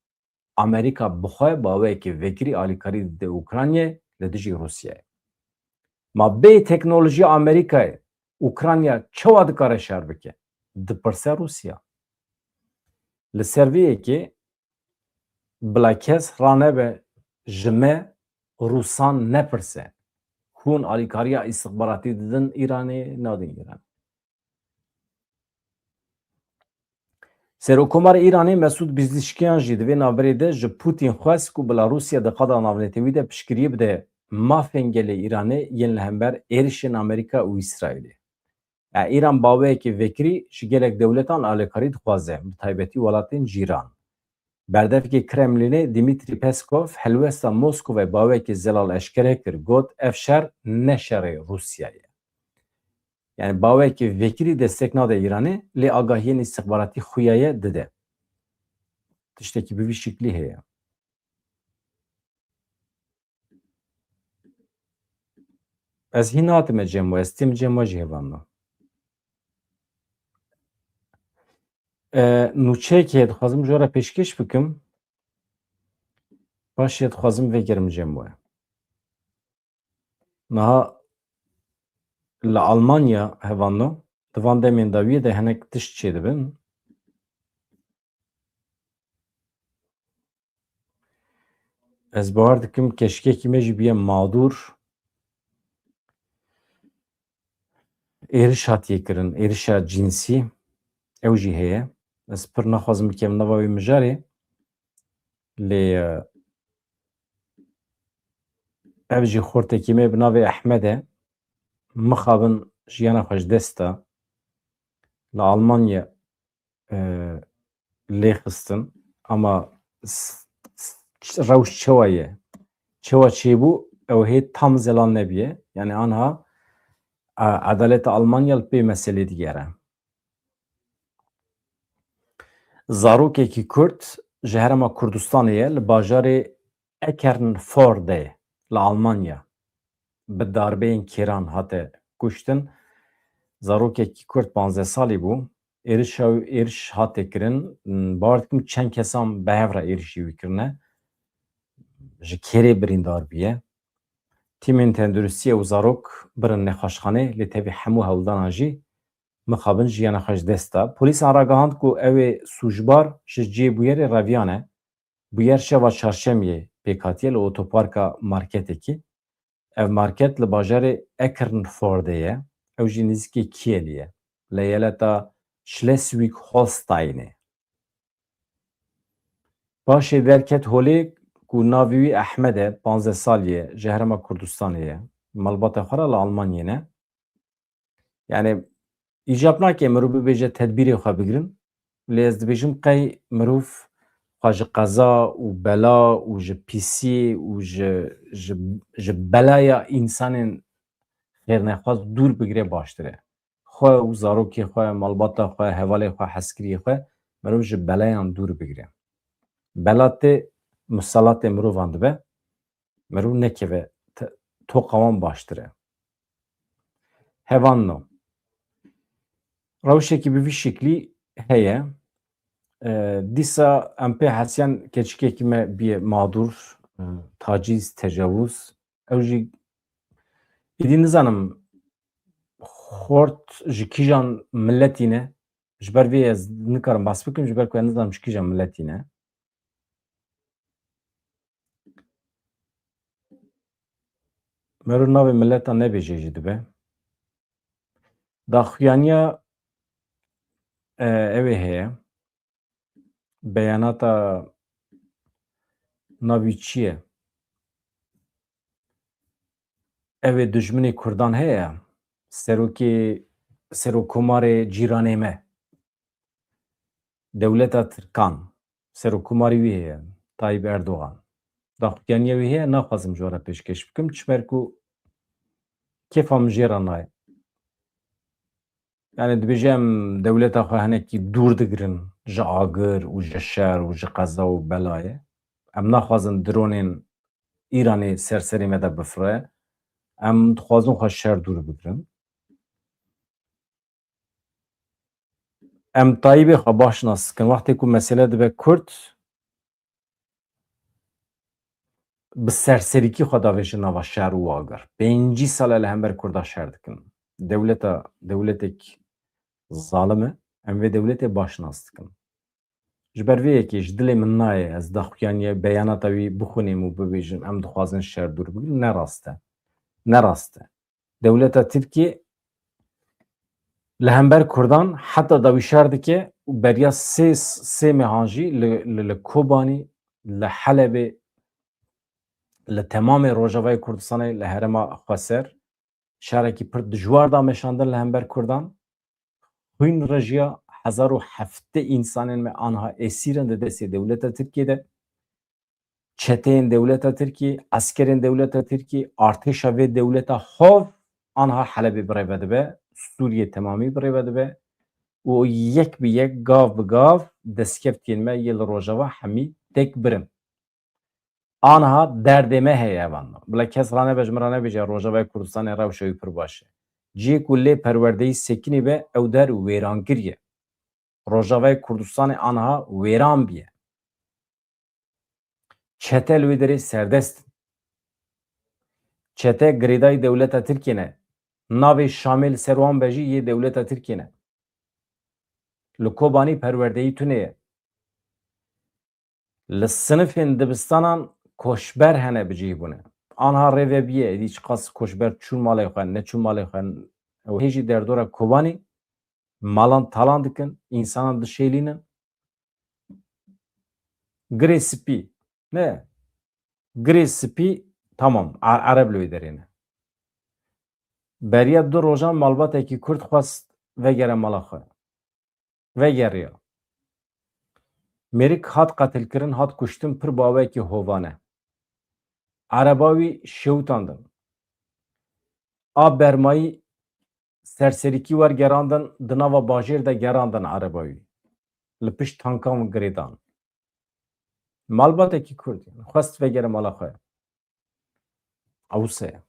Amerîka bi xwe bi awayekî vekirî alîkarî dide Ukraynayê li dijî Rûsyayê. Ma bê teknolojiya Amerîkayê Ukrayna çawa dikare şer bike? Dipirse Rûsya. Li ser vê yekê bila kes ranebe ji me Rûsan nepirse. Hûn alîkariya îstixbaratî didin Îranê, nadin Îranê. Serokkomarê Îranê Mesûd Pezîşkiyan jî di vê navberê de ji Pûtîn xwest ku bila Rûsya di qada navnetewî de piştgiriyê bide mafên gelê Îranê yên li hember êrişên Amerîka û Îsraîlê. E, Îran bi awayekî vekirî ji gelek dewletan alîkarî dixwaze, bi taybetî welatên cîran. Berdevkê Kremlînê Dmitry Peskov helwesta Moskovê bi awayekî zelal eşkere kir, got, ev şer ne şerê Rûsyayê ye. Yani bawekî vekirî destek nade Îranê, lê agahiyên îstixbaratî xuya ye dide. Tiştekî bi vî şiklî heye. Ez hîn hatime cem we, ez têm cem we jî hevalno. E, nûçeyekê dixwazim ji we re pêşkêş bikim. Paşê dixwazim vegerim cem we. Niha li Almanya hevalno, di van demên dawiyê de hinek tişt çêdibin. Ez bawer dikim keşkekî me jî bûye madûr. Êriş hatiye kirin, êrişa cînsî, ew jî heye. Ez pir naxwazim bikevim nava wê mijarê, lê, e, ev jî xortekî me bi navê Ehmed e. Mixabin jiyana xwe ji dest da. Li Almanya, e, lê xistin. Ama s-, s-, rewş çawa ye? Çawa çêbû? Ew hê tam zelal nebiye. Yani anha, e, edaleta Almanya li pê meselê digere. Zarokekî Kurd ji Herêma Kurdistanê ye, li bajarê Eckernförde li Almanya bi darbeyên kêran hate kuştin. Zarokekî Kurd panzdeh salî bû. Êrişa, êriş hate kirin. Bawer dikim çend kesan bi hev re êrişî wî kirine. Ji kêrê birîndar bûye. Tîmên tenduristiyê û zarok birin nexweşxanê, lê tevî hemû hewldanan jî mixabin jiyana xwe ji dest da. Polîsan ragihand ku ew ê sûcbar ji cihê bûyerê reviyane. Bûyer şeva çarşemiyê pêk hatiye li otoparka marketekî. Ev market li bajarê Eckernförde ye. Ew jî nêzîkê Kielê ye. Li eyaleta Schleswig-Holsteinê. Paşê derket holê ku navê wî Ehmed e, panzdeh salî ye, ji Herêma Kurdistanê ye. Malbata xwe re li Almanyê ne. Yani, îcab nake mirov bibêje tedbîrê xwe bigirin. Lê ez dibêjim qey mirov xwe ji qeza û bela û ji pîsiyê û ji, ji, ji belaya însanên xêrnexwaz dûr bigire baştir e. Xwe û zarokê xwe, malbata xwe, hevalê xwe, hezkiriyê xwe mirov ji belayan dûr bigire. Bela tê miselatê mirovan dibe. Mirov nekeve te-, toqa wan baştir e. Hevalno. Rewşekî bi vî şiklî heye. E, dîsa em pê hesiyan keçikekî me bîye madûr, e, tacîz, tecawuz. Ew jî êdî nizanim xort ji kîjan miletî ne. Ji ber vê ez nikarim behs bikim, ji ber ku ez nizanim ji kîjan miletî ne. Mero navê mileta nebêje jî dibe. Daxuyaniya, e, ew ê heye. Beyanata navî çi ye? Ew ê dijminê Kurdan heye. Serokê, Serokkomarê cîranê me. Dewleta Tirkan. Serokkomarê wî heye. Tayyip Erdogan. Daxuyaniya wî heye, naxwazim ji we re pêşkêş bikim. Çimer ku kêfa min jê re nayê. Yani dibêje em dewleta xwe hinekî dûr digirin ji agir û ji şer û ji qeza û belayê. Em naxwazin dronên Îranê ser serê me de bifire. Em dixwazin xwe şer dûr bigirin. Em Tayyibê xwe baş nas dikin. Wextê ku mesele dibe Kurd, bi serserîkî xwe davêjin nava şer û agir. Pêncî sal e li hember Kurda şer dikin. Dewleta, dewletek zalim e. Em vê dewletê baş nas dikin. Ji ber vê yekê ji dilê min nayê ez daxuyaniye beyanata wî bixwînim û bibêjim, em dixwazin şer dûr bigirin. Ne rast e. Ne rast e. Dewleta Tirkiyê li hember Kurdan heta dawî şer dike û beriya sê, sê mehan jî li, li, li Kobanî, li Helebê, li temamê Rojavayê Kurdistanê, li herêma Xweser şerekî pir dijwar da meşandin li hember Kurdan. Xwîn rejiya, hezar û heftê însanên me anha esîr in di destê dewleta Tirkiyê de. Çeteyên dewleta Tirkiyê, eskerên dewleta Tirkiyê, artêşa vê dewleta hov anha Helebê birêve dibe, Sûriyê temamî birêve dibe û yek bi yek, gav bi gav destkeftiyên me yê li Rojava hemî têk birin. Anha derdê me heye evan. Bila kes ranebe ji min ranebêje Rojavayê Kurdistanê rewşa wî pir baş e. Cihê ku lê perwerdeyî sekinî be ew der wêrangir ye. Rojavayê Kurdistanê anha wêran biye. Çete li wê derê serdest in. Çete girêdayî dewleta Tirkiyê ne. Navê Şamê li ser wan be jî yê dewleta Tirkiyê ne. Li Kobanî perwerdeyî tune ye. Li sinifên dibistanan koçber hene bi cih bûne. Anha rêve biye, êdî çiqas koçber çûn malê xwe, neçûn malê xwe. Ew hê jî derdora Kobanî malan talan dikin, însanan dişêlînin. Girê spî. Ne. Girê spî, tamam, a-, Ereb li wê derê ne. Beriya du rojan malbatekî Kurd xwest vegere mala xwe. Vegeriya. Mêrik hat qetilkirin, hat kuştin pir bawekî hovane. Ereba wî şewitandin. A bermayî serserîkî wergerandin, di nava bajêr de gerandin ereba wî. Li pişt tankan girêdan. Malbatekî Kurd, yani, xwest vegere mala xwe. Ew wisa ye.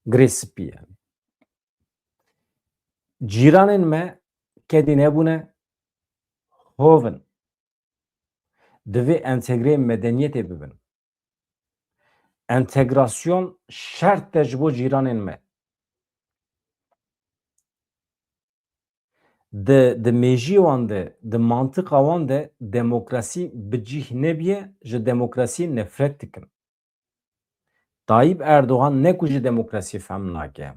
Girê spî yani. Cîranên me kedî nebûne, hov in. Divê entegreyê medeniyetê bibin. Entegrasyon şert e ji bo cîranên me. Di, di mêjiyê wan de, di mantiqa wan de demokrasî bi cih nebiye, ji demokrasiyê nefret dikin. Tayyip Erdogan ne ku ji demokrasiyê fehm nake,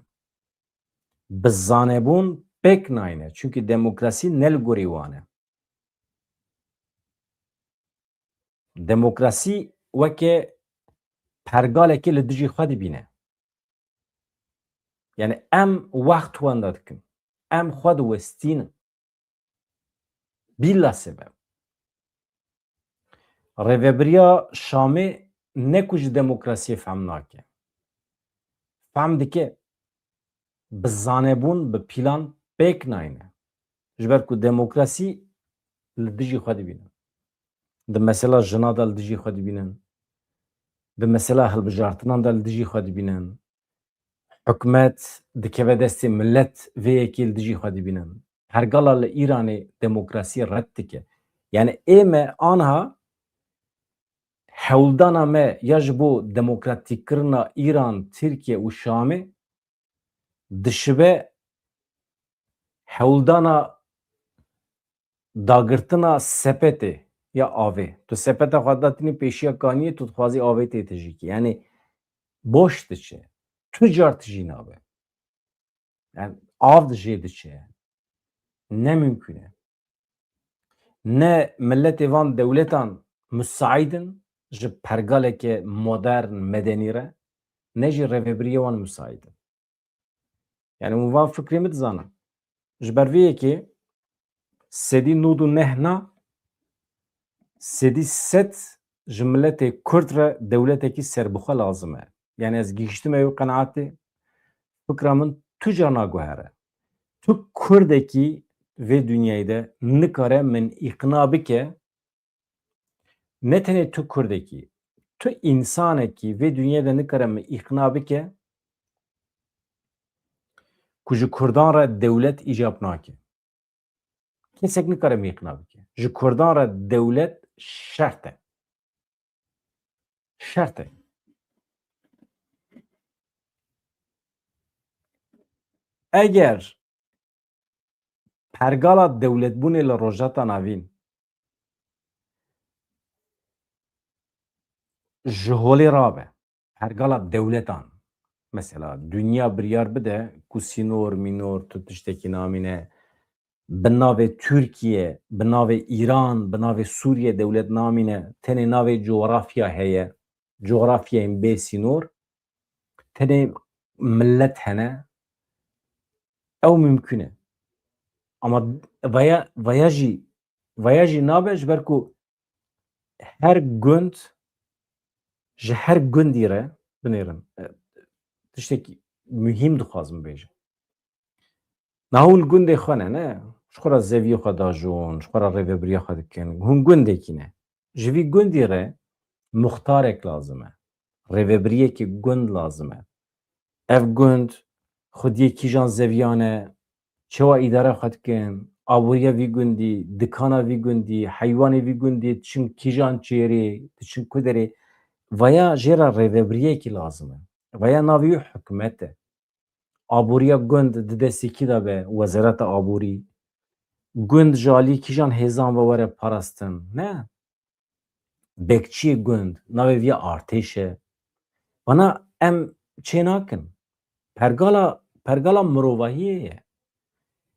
bi zanebûn pêk nayne. Çunkî demokrasî ne li gorî wan e. Demokrasî weke pergalekê li dijî xwe dibîne. Yani em wext wenda dikin. Em xwe diwestînin. Bîla sebeb. Rêvebiriya Şamê ne ku ji demokrasiyê fehm nake. Fehm dike, bi zanebûn, bi pîlan pêk nayne. Ji ber ku demokrasî li dijî xwe dibînin. Di mesela jina de li dijî xwe dibînin. Di mesela hilbijartinan de li dijî xwe dibînin. Hikûmet dikeve destê milet, vê yekê li dijî xwe dibînin. Pergala li Îranê demokrasî red dike. Yani ê me anha hewldana me ya ji bo demokratîkkirina Îran, Tirkiye û Şamê dişibe hewldana dagirtina sepetê ya avê. Tu sepeta xwe datînî pêşiya kaniyê, tu dixwazî avê tê tijîkî. Yani boş diçe. tu car tijî nabe. Yani av di jê diçe. Ne mümkün e. Ne milletê van dewletan musaîd in ji pergaleke modern, medenî re, ne jî rêvebiriyê wan musaîd in. Yani hûn van fikrê min dizanin. Ji ber vê yekê sedî nod û neh na, sedî sed ji miletê Kurd re dewletekî serbixwe lazim e. Yani ez gihiştime wê qenaetê, fikra min tu car naguhere. Tu Kurdekî vê dinyayê de nikare min îqna bike, ne tenê tu Kurdekî, tu însanekî vê dinyayê de nikare min îqna bike ku ji Kurdan re dewlet îcab nake. Kesek nikare min îqna bike. Ji Kurdan re dewlet şert e. Şert e. Eger pergala dewletbûnê li Rojhilata Navîn ji holê rabe, pergala dewletan, mesela, dinya biryar bide ku sînor, mînor, tu tiştekî namîne, bi navê Tirkiye, bi navê Îran, bi navê Sûriye dewlet namîne, tenê navê coğrafya heye, coğrafyayên bê sînor, tenê millet hene, ew mümkün e. Ama vaya, vaya jî, vaya jî nabe, ji ber ku her gund, ji her gundî re, binêrin, e, tiştekî muhîm dixwazim bêjim. Niha hûn li gundê xwe ne, ne? Ji xwe re zeviyê xwe dajon, ji xwe re rêvebiriya xwe dikin. Hûn gundekî ne. Ji vî gundî re muxtarek lazim e. Rêvebiriyekî gund lazim e. Ev gund xwediyê kîjan zeviyan e, çawa îdara xwe dikin, aboriya vî gundî, dikana vî gundî, heywanê vî gundî diçin kîjan çêrê, diçin ku derê. Vaya jê re rêvebiriyekî lazim e. Vaya navê wî hikûmet e. Aboriya gund di destê kî de be, wezareta aborî. Gund ji alî kîjan hêzan ve were parastin? Ne. Bekçiyê gund, navê vî artêş e. Vana em çê nakin. Pergala, pergala mirovahiyê ye.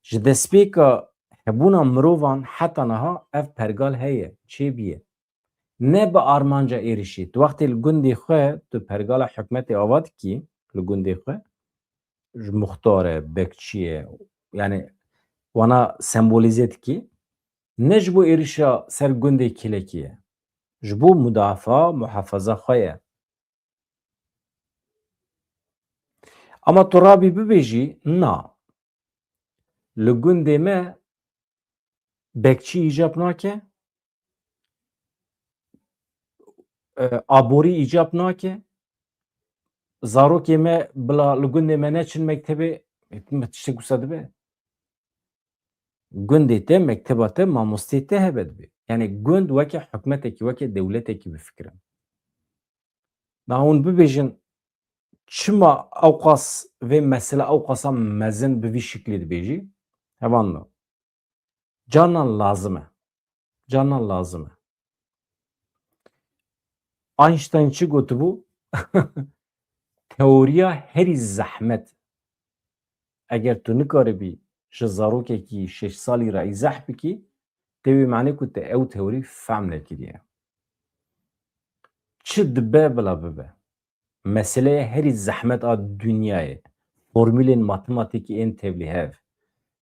Ji destpêka hebûna mirovan heta niha ev pergal heye, çêbûye. Ne bi armanca êrişî. Tu wextê li gundê xwe, tu pergala hikûmetê ava dikî, li gundê xwe, ji muxtar e, bekçî ye, yani wana sembolîze dikî, ne ji bo êrişa ser gundê kîlekî ye. Ji bo mudafaa, muhafaza xwe ye. Ama tu rabî bibêjî, na. Li gundê me bekçî îcab nake, e, aborî îcab nake, zarokê me bila li gundê me neçin mektebê, e, me tiştek wisa dibe. Gundê te, mekteba te, mamosteyê te hebe dibe. Yani gund weke hikûmetekî, weke dewletekî bifikirin. Da hûn bibêjin, çima ewqas vê mesele ewqasa mezin bi vî şiklî dibêjî? Hevalno. Carnan lazim e. Carnan lazim e. Einstein çi gotibû? Teoriya herî zehmet. Eger tu nikaribî ji zarokekî şeş salî re îzah bikî, tê wê manê ku te ew teorî fehm nekiriye. Çi dibe bila bibe. Meseleya herî zehmet a dinyayê, formûlên matematîkî ên tevlîhev.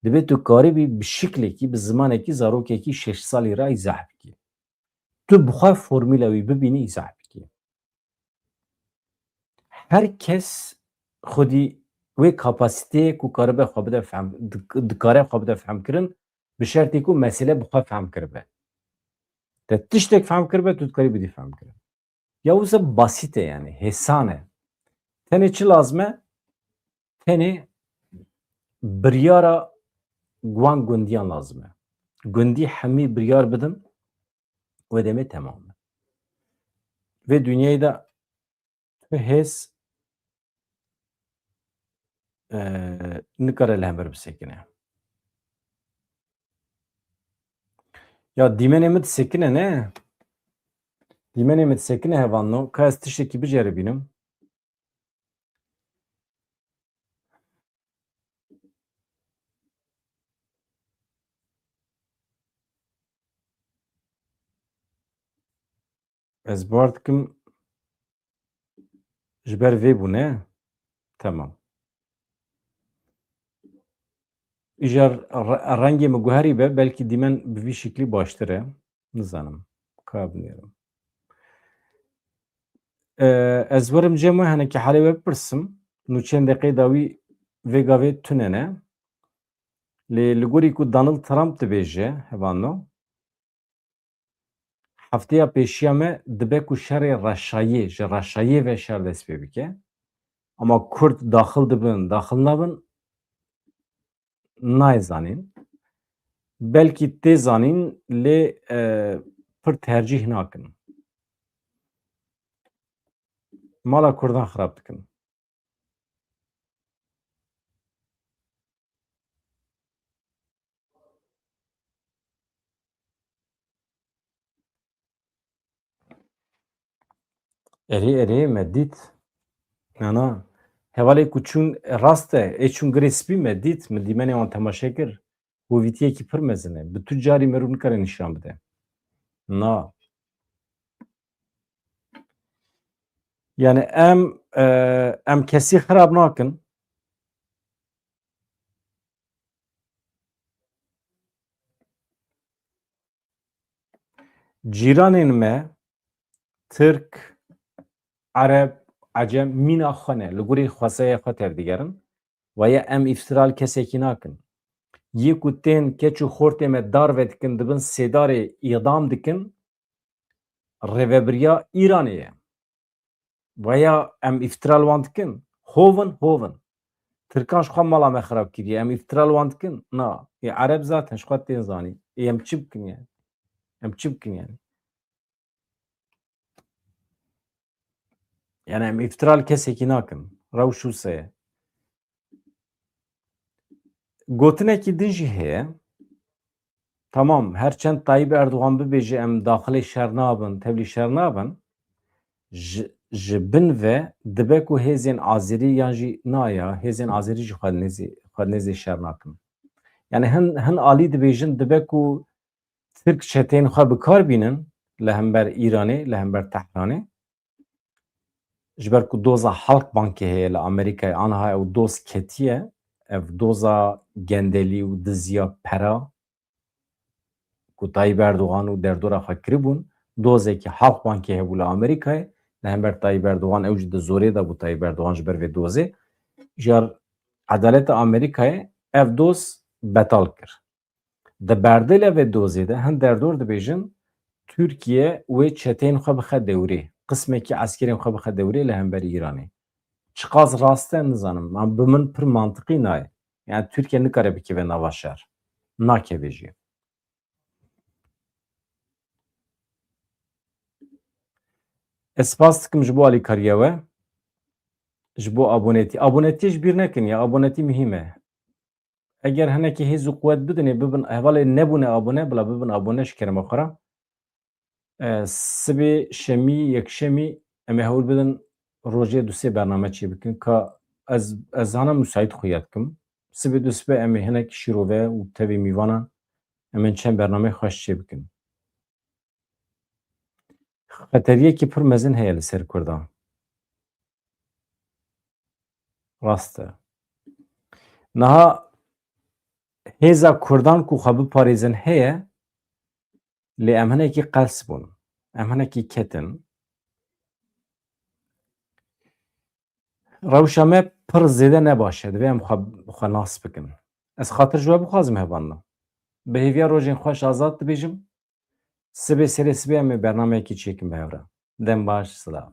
Dibe tu karibî bi şiklekî, bi zimanekî zarokekî şeş salî re îzah bikî. Tu bi xwe formûla wî bibînî îzah bikî. Her kes xwedî wê kapasiteyê ku karibe xwe bide fehm, dik-, dikare xwe bide fehmkirin, bi şertê ku mesele bi xwe fehm kiribe. Te tiştek fehm kiribe, tu dikarî bidî fehmkirin. Ya wisa basît e yani, hêsan e. Tenê çi lazim e? Tenê biryara wan gundiyan lazim e. Gundî hemî biryar bidin, wê demê temam e. Vê dinyayê de tu hêz, e, nikare li hember bisekine. Ya dîmenê min disekine ne? Dîmenê min disekine hevalno, ka ez tiştekî biceribînim. Ez bar dikim ji ber vê bûne. Temam. Îcar re-, rengê min guherî be, belkî dîmen bi vî şiklî baştir e. Nizanim. Ka binêrim. Ee, ez werim cem we, henekî halê we bipirsim. Nû çend deqeyê dawî vê gavê tune ne. Lê li gorî ku Donald Trump dibêje, hevano, hefteya pêşiya me dibe ku şerê reşayê, ji reşayê ve şer dest pê bike. Ama Kurd daxil dibin, daxil nabin, nayê zanîn. Belkî tê zanîn, lê, e, pir tercîh nakin. Mala Kurdan xirab dikin. Erê, erê, me dît. Na, na. Hevalê ku çûn, rast e, ê çûn Girê Spî, me dît, min dîmenê wan temaşe kir. Hovîtiyekî pir mezin e. Bi tu carî meriv nikare nîşan bide. Na. Yani em, e, em kesî xirab nakin. Cîranên me, Tirk, Ereb, Ecem, mîna xwe ne. Li gorî xwezaya xwe tevdigerin. Waya em îftira li kesekî nakin. Yê ku tên keç û xortê me darve dikin, dibin sêdarê îdam dikin, rêvebiriya Îranê ye. Waya em îftira li wan dikin. Hovin, hovin. Tirkan ji xwe mala me xirab kiriye. Em îftira li wan dikin. Na. Ê Ereb zaten ji xwe tên zanî. Ê em çi bikin yani? Em çi bikin yani? Yani em îftira li kesekî nakin. Rewş wisa ye. Gotinekî din jî heye. Tamam, her çend Tayyip Erdogan bibêje em daxilê şer nabin, tevlî şer nabin, ji, ji bin ve dibe ku hêzên Azerî yan jî naya, hêzên Azerî jî xwe nêzî, xwe nêzî şer nakin. Yani hin, hin alî dibêjin dibe ku Tirk çeteyên xwe bi kar bînin li hember Îranê, li hember Tehranê. Ji ber ku doza Halkbankê heye li Amerîkayê, aniha ew doz ketiye, ev doza gendelî û diziya pera ku Tayyip Erdogan û derdora xwe kiribûn, dozekî Halkbankê hebû li Amerîkayê, li hember Tayyip Erdogan, ew jî di zorê de bû Tayyip Erdogan ji ber vê dozê. Jar edaleta Amerîkayê ev doz betal kir. Di berdêla vê dozê de hin derdor dibêjin, Tirkiye wê çeteyên xwe bixe dewrê, qismekî eskerên xwe bixe dewrê li hember Îranê. Çiqas rast e, nizanim. Em, bi min pir mantiqî nayê. Yani Tirkiye nikare bikeve nava şer. Nakeve jî. Ez spas dikim ji bo alîkariya we, ji bo abonetî. Abonetî ji bîr nekin ya, abonetî muhîm e. Eger hinekî hêz û quwet bidinê, bibin, hevalê nebûne abone, bila bibin abone ji kerema xwe re. E, sibê şemî, yekşemî em ê hewl bidin rojê du sê bername çê bikin. Ka ez, ez zana müsait xuya dikim. Sibê du sibê em ê hinek şîrove û tevî mîvanan em ê çend bernameyê xweş çê bikin. Xeteriyekî pir mezin heye li ser Kurdan. Rast e. Niha hêza Kurdan ku xwe biparêzin heye, lê em hinekî qels bûn. Em hinekî ketin. Rewşa me pir zêde ne baş e. Divê em xwe, xwe nas bikin. Ez xatir ji we bixwazim hevalno. Bi hêviya rojên xweş azad dibêjim. Sibê serê sibê em ê bernameyekî çêkin bi hev re. Dem baş, silav.